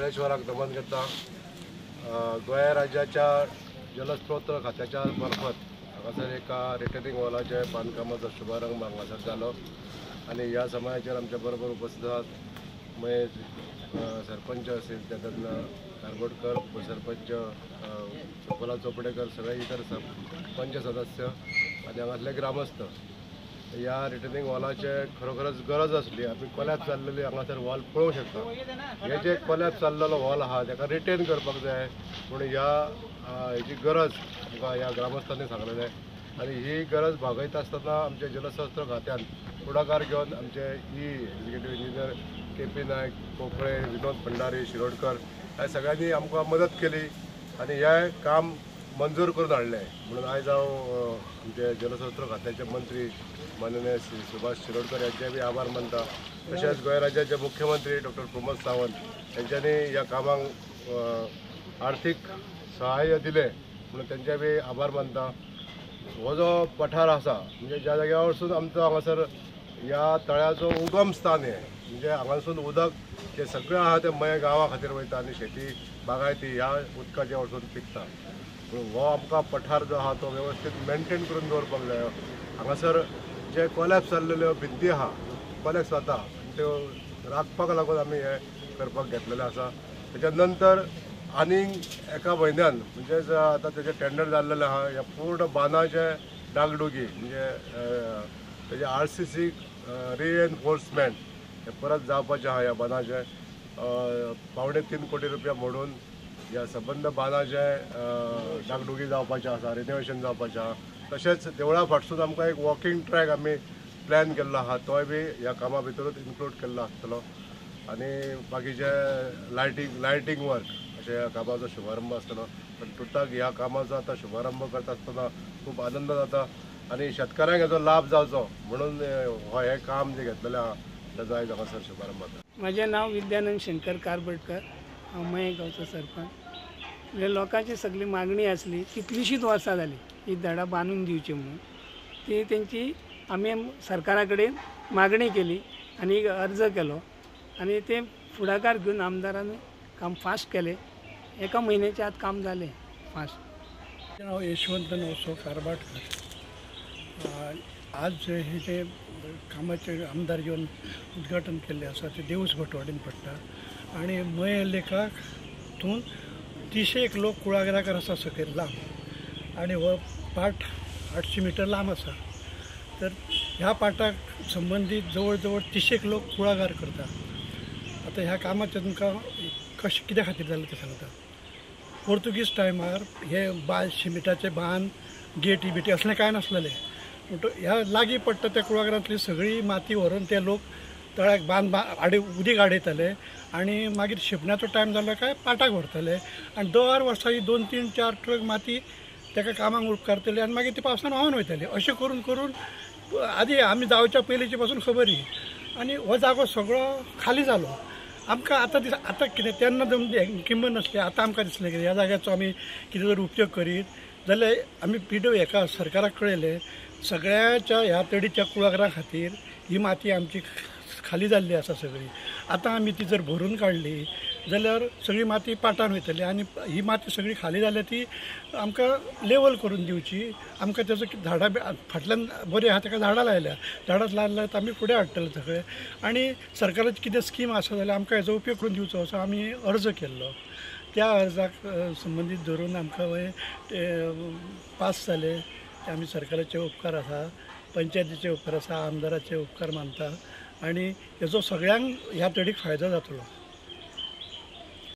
कुंकळेश्वराक नमन करता. गोंय राज्याच्या जलस्रोत खात्याच्या मार्फत हांगासर एका रिटेनिंग वॉलाचे बांदकामाचो शुभारंभ हांगासर जालो आनी ह्या समायाचेर आमच्या बरोबर उपस्थित आसात मये सरपंच श्री चंदन कारबोटकर, उपसरपंच सुफला चोपडेकर, सगळे इतर पंच सदस्य आनी हांगासले ग्रामस्थ. ह्या रिटर्निंग वॉलाचे खरोखरच गरज आसली. आमी कोलॅप्स जाल्लेली हांगासर वॉल पळोवंक शकता. हे जे कोलॅप्स जाल्लेलो वॉल आहा ताका रिटेन करपाक जाय पूण ह्या हेजी गरज आमकां ह्या ग्रामस्थांनी सांगलेलें आनी ही गरज भागयता आसतना आमच्या जलशास्त्र खात्यान फुडाकार घेवन आमचे E executive engineer K P Naik, Kokale, Vinod Bhandari, Shirodkar ह्या सगळ्यांनी आमकां मदत केली आनी हें काम मंजूर करून हाडलें. म्हणून आयज हांव आमचे जलशास्त्र खात्याचे मंत्री माननीय श्री सुभाष शिरोडकर यांचे बी आभार मानता. तशेंच गोंय राज्याचे मुख्यमंत्री डॉक्टर प्रमोद सावंत यांच्यानी ह्या कामाक आर्थीक सहाय्य दिलें म्हणून तेंचे बी आभार मानता. हो जो पठार आसा म्हणजे ज्या जाग्या वरसून आमचो हांगासर ह्या तळ्याचो उगम स्थान हें, म्हणजे हांगासून उदक जें सगळें आहा तें मये गांवा खातीर वयता आनी शेती बागायती ह्या उदकाच्या वरसून पिकता. पूण हो आमकां पठार जो आहा तो वेवस्थीत मेनटेन करून दवरपाक जायो. हांगासर जे कोलॅप्स जाल्लेल्यो भिंती आहा, कोलॅप्स जाता त्यो राखपाक लागून आमी हें करपाक घेतलेलें आसा. तेच्या नंतर आनीक एका म्हयन्यान म्हणजे आतां तेजें टेंडर जाल्लेलें आहा ह्या पूर्ण बांदाचे डागडुगी म्हणजे तेजें RCC रिएनफोर्समेंट हें परत जावपाचें आहा. ह्या बांदाचें 2.75 कोटी रुपया मोडून ह्या सबंद बांदाचें डागडुगी जावपाचें आसा, रिनोवेशन जावपाचें आहा. तशेंच देवळा फाटसून आमकां एक वॉकिंग ट्रॅक आमी प्लॅन केल्लो आहा, तोय बी ह्या कामा भितरूच इन्क्लूड केल्लो आसतलो. आनी बाकीचे लायटींग वर्क अशें ह्या कामाचो शुभारंभ आसतलो. पण तुर्ताक ह्या कामाचो आतां शुभारंभ करता आसतना खूब आनंद जाता आनी शेतकाऱ्यांक हेजो लाभ जावचो म्हणून हो हें काम जें घेतलेलें आहा ताजो आयज हांगासर शुभारंभ जाता. म्हजें नांव विद्यानंद शंकर कारबोटकर, हांव मये गांवचो सरपंच. लोकांची सगळी मागणी आसली कितलीशींच वर्सां जाली ही धडां बांदून दिवची म्हणून, ती तेंची आमी सरकारा कडेन मागणी केली आनी एक अर्ज केलो आनी ते फुडाकार घेवन आमदारान काम फास्ट केलें. एका म्हयन्याच्या आत काम जालें फास्ट. म्हजें नांव यशवंत नवसो कारबोटकर. आज हे जे कामाचें आमदार येवन उद्घाटन केल्लें आसा तें देवूस भटवाडीन पडटा आनी मये लेकाक तून 300 लोक कुळागराकार आसा सकयल लांब आनी हो पाट 800 मिटर लांब आसा. तर ह्या पाटाक संबंदीत जवळ जवळ 300 लोक कुळागार करता. आतां ह्या कामाचें तुमकां कशें कित्या खातीर जालें तें सांगता. पोर्तुगीज टायमार हे शिमिटाचे बांद, गेटी बिटी असलें कांय नासलेलें. म्हणटो ह्या लागीं पडटा त्या कुळागरांतली सगळी माती व्हरून ते लोक तळ्याक बांद आडे उदीक आडयताले आनी मागीर शिंपण्याचो टायम जालो काय पाटाक व्हरताले आनी दर वर्सा ही 2, 3, 4 ट्रक माती ताका कामाक उपकारतले आनी मागीर ती पावसान व्हांवन वयताली. अशें करून करून आदी आमी जावच्या पयलींचे पासून खबर ही आनी हो जागो सगळो खाली जालो. आमकां आतां दिस आतां कितें तेन्ना किंमत नासली, आतां आमकां दिसलें कितें ह्या जाग्याचो आमी कितें जर उपयोग करीत जाल्यार आमी पी डब्ल्यू हेका सरकाराक कळयलें सगळ्याच्या ह्या तडीच्या कुळागरां खातीर ही माती आमची खाली जाल्ली आसा सगळी. आतां आमी ती जर भरून काडली जाल्यार सगळी माती पाटान वयतली आनी ही माती सगळी खाली जाल्या ती आमकां लेवल करून दिवची. आमकां तेजो झाडां फाटल्यान बरी आहा ताका झाडां लायल्या, झाडां लायल्यार आमी फुडें हाडटले सगळें. आनी सरकाराची कितें स्कीम आसा जाल्यार आमकां हेजो उपयोग करून दिवचो असो आमी अर्ज केल्लो. त्या अर्जाक संबंदीत धरून आमकां पास जाले. आमी सरकाराचे उपकार आसा, पंचायतीचे उपकार आसा, आमदाराचे उपकार मानता आनी हेजो सगळ्यांक ह्या तडीक फायदो जातलो.